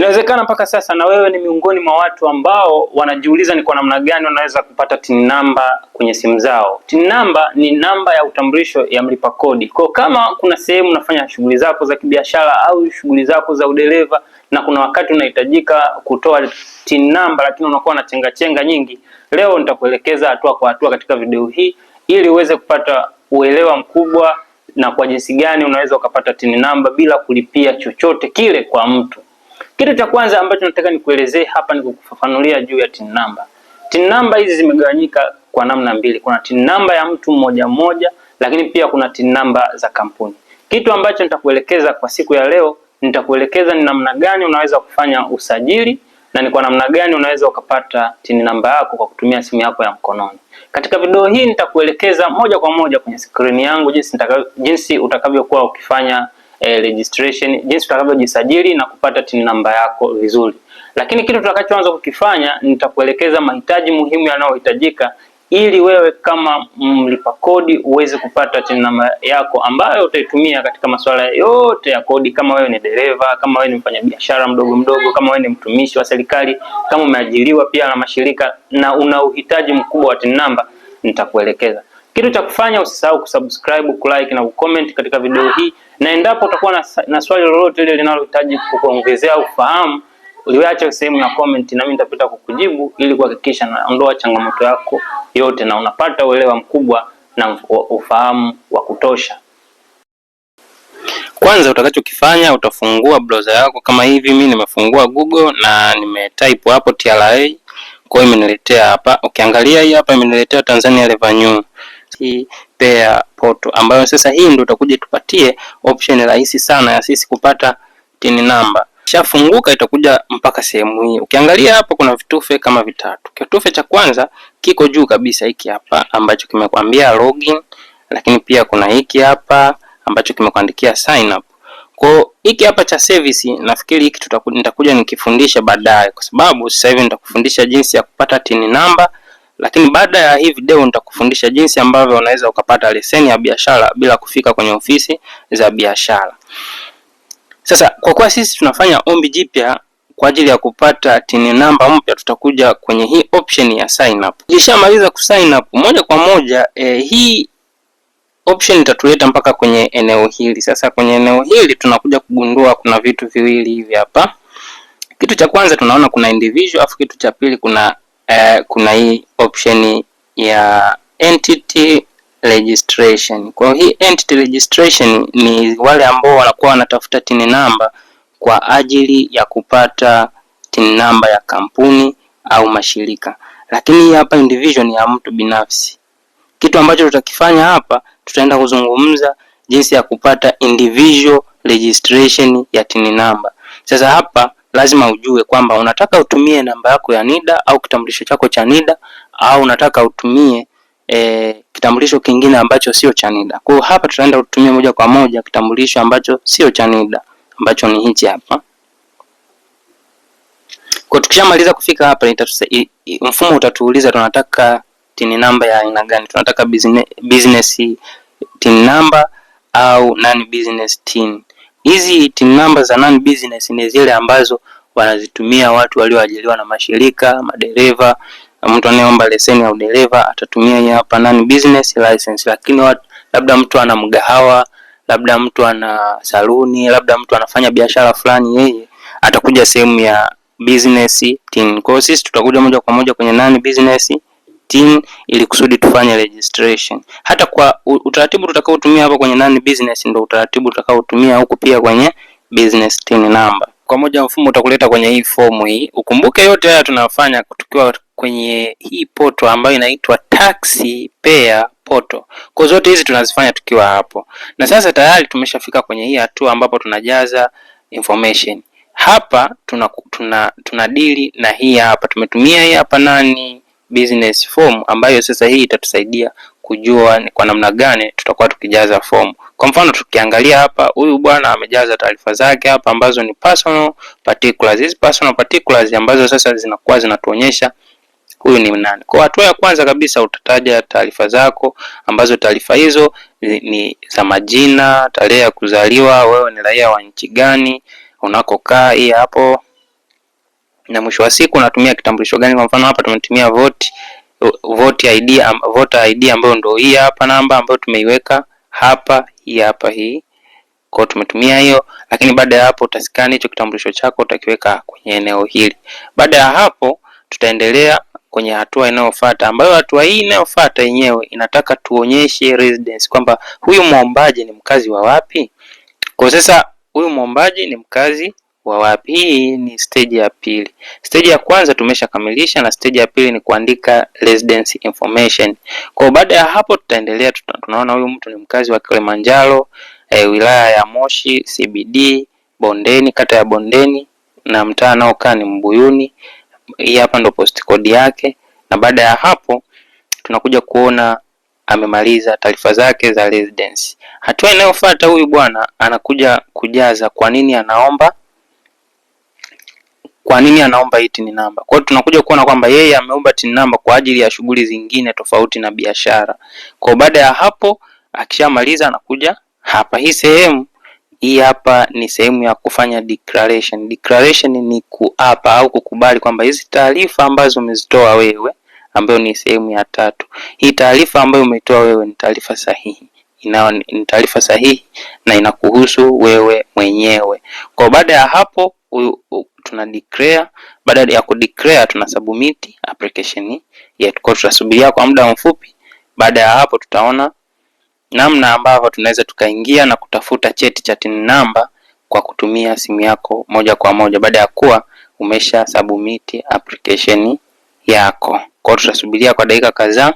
Inawezekana mpaka sasa na wewe ni miongoni mwa watu ambao wanajiuliza ni kwa namna gani wanaweza kupata TIN number kwenye simu zao. TIN number ni namba ya utambulisho ya mlipa kodi. Kwa kama kuna sehemu unafanya shughuli zako za kibiashara au shughuli zako za udereva na kuna wakati unahitajika kutoa TIN number lakini unakuwa na chenga chenga nyingi, leo nitakuelekeza hatua kwa hatua katika video hii ili uweze kupata uelewa mkubwa na kwa jinsi gani unaweza ukapata TIN number bila kulipia chochote kile kwa mtu. Kitu cha kwanza ambacho nataka nikuelezee hapa ni kukufafanulia juu ya TIN number. TIN number hizi zimegawanyika kwa namna mbili. Kuna TIN number ya mtu mmoja mmoja, lakini pia kuna TIN number za kampuni. Kitu ambacho nitakuelekeza kwa siku ya leo, nitakuelekeza ni namna gani unaweza kufanya usajili na ni kwa namna gani unaweza ukapata TIN number yako kwa kutumia simu yako ya mkononi. Katika video hii nitakuelekeza moja kwa moja kwenye skrini yangu jinsi utakavyokuwa ukifanya registration, jinsi utakavyojisajili na kupata TIN namba yako vizuri. Lakini kitu tutakachoanza kukifanya, nitakuelekeza mahitaji muhimu yanayohitajika ili wewe kama mlipa kodi uweze kupata TIN namba yako ambayo utaitumia katika masuala yote ya kodi, kama wewe ni dereva, kama wewe ni mfanyabiashara mdogo mdogo, kama wewe ni mtumishi wa serikali, kama umeajiriwa pia na mashirika na una uhitaji mkubwa wa TIN namba, nitakuelekeza. Kitu cha kufanya, usisahau kusubscribe, kulike na kucomment katika video hii, na endapo utakuwa na swali lolote lile linalohitaji kukuongezea ufahamu, uliache sehemu ya comment, na mimi nitapita kukujibu ili kuhakikisha naondoa changamoto yako yote na unapata uelewa mkubwa na ufahamu wa kutosha. Kwanza utakachokifanya utafungua browser yako kama hivi. Mimi nimefungua Google na nimetype hapo TRA, kwa hiyo imeniletea hapa. Ukiangalia hii hapa imeniletea Tanzania Revenue hii Payer Portal, ambayo sasa hii ndio itakuja tupatie option rahisi sana ya sisi kupata TIN number. Shafunguka itakuja mpaka sehemu hii. Ukiangalia hapa kuna vitufe kama vitatu. Kitufe cha kwanza kiko juu kabisa hiki hapa ambacho kimekwambia login, lakini pia kuna hiki hapa ambacho kimekuandikia sign up. Kwa hiki hapa cha service nafikiri hiki nitakuja nikifundisha baadaye, kwa sababu sasa hivi nitakufundisha jinsi ya kupata TIN number, lakini baada ya hii video nitakufundisha jinsi ambavyo unaweza ukapata leseni ya biashara bila kufika kwenye ofisi za biashara. Sasa kwa kuwa sisi tunafanya ombi jipya kwa ajili ya kupata TIN number mpya, tutakuja kwenye hii option ya sign up. Ukishamaliza ku sign up moja kwa moja hii option itatuleta mpaka kwenye eneo hili. Sasa kwenye eneo hili tunakuja kugundua kuna vitu viwili hivi hapa. Kitu cha kwanza tunaona kuna individual, afu kitu cha pili kuna hii option ya entity registration. Kwa hiyo hii entity registration ni wale ambao wanakuwa wanatafuta TIN number kwa ajili ya kupata TIN number ya kampuni au mashirika, lakini hii hapa individual ni ya mtu binafsi. Kitu ambacho tutakifanya hapa, tutaenda kuzungumza jinsi ya kupata individual registration ya TIN number. Sasa hapa lazima ujue kwamba unataka utumie namba yako ya NIDA au kitambulisho chako cha NIDA au unataka utumie kitambulisho kingine ambacho sio cha NIDA. Kwa hiyo hapa tutaenda kutumia moja kwa moja kitambulisho ambacho sio cha NIDA ambacho ni hichi hapa. Kwa tukishamaliza kufika hapa mfumo utatuuliza tunataka TIN number ya aina gani? Tunataka business TIN number au non business TIN. Hizi TIN number za non business ni zile ambazo wanazitumia watu walioajiriwa na mashirika, madereva. Mtu anayeomba leseni ya udereva atatumia hii hapa non business license, lakini labda mtu ana mgahawa, labda mtu ana saluni, labda mtu anafanya biashara fulani, yeye atakuja sehemu ya business TIN. Kwa hiyo sisi tutakuja moja kwa moja kwenye non business TIN ili kusudi tufanye registration. Hata kwa utaratibu tutakaotumia hapa kwenye non business ndio utaratibu tutakaotumia huku pia kwenye business TIN number. Kwa moja mfumo utakuleta kwenye hii fomu hii. Ukumbuke yote haya tunafanya tukiwa kwenye hii portal ambayo inaitwa Tax Payer Portal. Kwa zote hizi tunazifanya tukiwa hapo. Na sasa tayari tumeshafika kwenye hii hatua ambapo tunajaza information. Hapa tuna deal na hii hapa. Tumetumia hii hapa nani business form ambayo sasa hii itatusaidia kujua ni kwa namna gani tutakuwa tukijaza form. Kwa mfano tukiangalia hapa, huyu bwana amejaza taarifa zake hapa ambazo ni personal particulars. Hizi personal particulars ambazo sasa zinakuwa zinatuonyesha huyu ni nani. Kwa hatua ya kwanza kabisa utataja taarifa zako ambazo taarifa hizo ni za majina, tarehe ya kuzaliwa, wewe ni raia wa nchi gani, unakokaa, hii hapo. Na mwisho wa siku unatumia kitambulisho gani? Kwa mfano hapa tumetumia vote ID, voter ID ambayo ndio hii hapa namba ambayo tumeiweka hapa, hii hapa hii. Kwa tumetumia hiyo, lakini baada ya hapo utaskani hicho kitambulisho chako utakiweka kwenye eneo hili. Baada ya hapo tutaendelea kwenye hatua inayofuata, ambayo hatua hii inayofuata yenyewe inataka tuonyeshe residence kwamba huyu mwombaji ni mkazi wa wapi. Kwa sasa huyu mwombaji ni mkazi wa wapi? Hii ni stage ya pili. Stage ya kwanza tumeshakamilisha na stage ya pili ni kuandika residence information. Kwa baada ya hapo tutaendelea, tunaona huyu mtu ni mkazi wa Kilimanjaro, wilaya ya Moshi CBD, Bondeni, kata ya Bondeni na mtaa anaokaa ni Mbuyuni. Hii hapa ndo post code yake, na baada ya hapo tunakuja kuona amemaliza taarifa zake za residence. Hatua inayofuata huyu bwana anakuja kujaza kwa nini anaomba, kwa nini anaomba hii TIN number. Kwa hiyo tunakuja kuona kwamba yeye ameomba TIN number kwa ajili ya shughuli zingine tofauti na biashara. Kwa baada ya hapo akishamaliza anakuja hapa hii sehemu hii hapa ni sehemu ya kufanya declaration. Declaration ni kuapa au kukubali kwamba hizi taarifa ambazo umezitoa wewe, ambayo ni sehemu ya tatu, hii taarifa ambayo umeitoa wewe ni taarifa sahihi, ni taarifa sahihi na inakuhusu wewe mwenyewe. Kwa baada ya hapo tuna declare. Baada ya ku declare tuna submit application yetu. Kwa tutasubiria kwa muda mfupi. Baada ya hapo tutaona namna ambavyo tunaweza tukaingia na kutafuta cheti cha TIN number kwa kutumia simu yako moja kwa moja baada ya kuwa umesha submit application yako. Kwa hiyo tutasubiria kwa dakika kadhaa.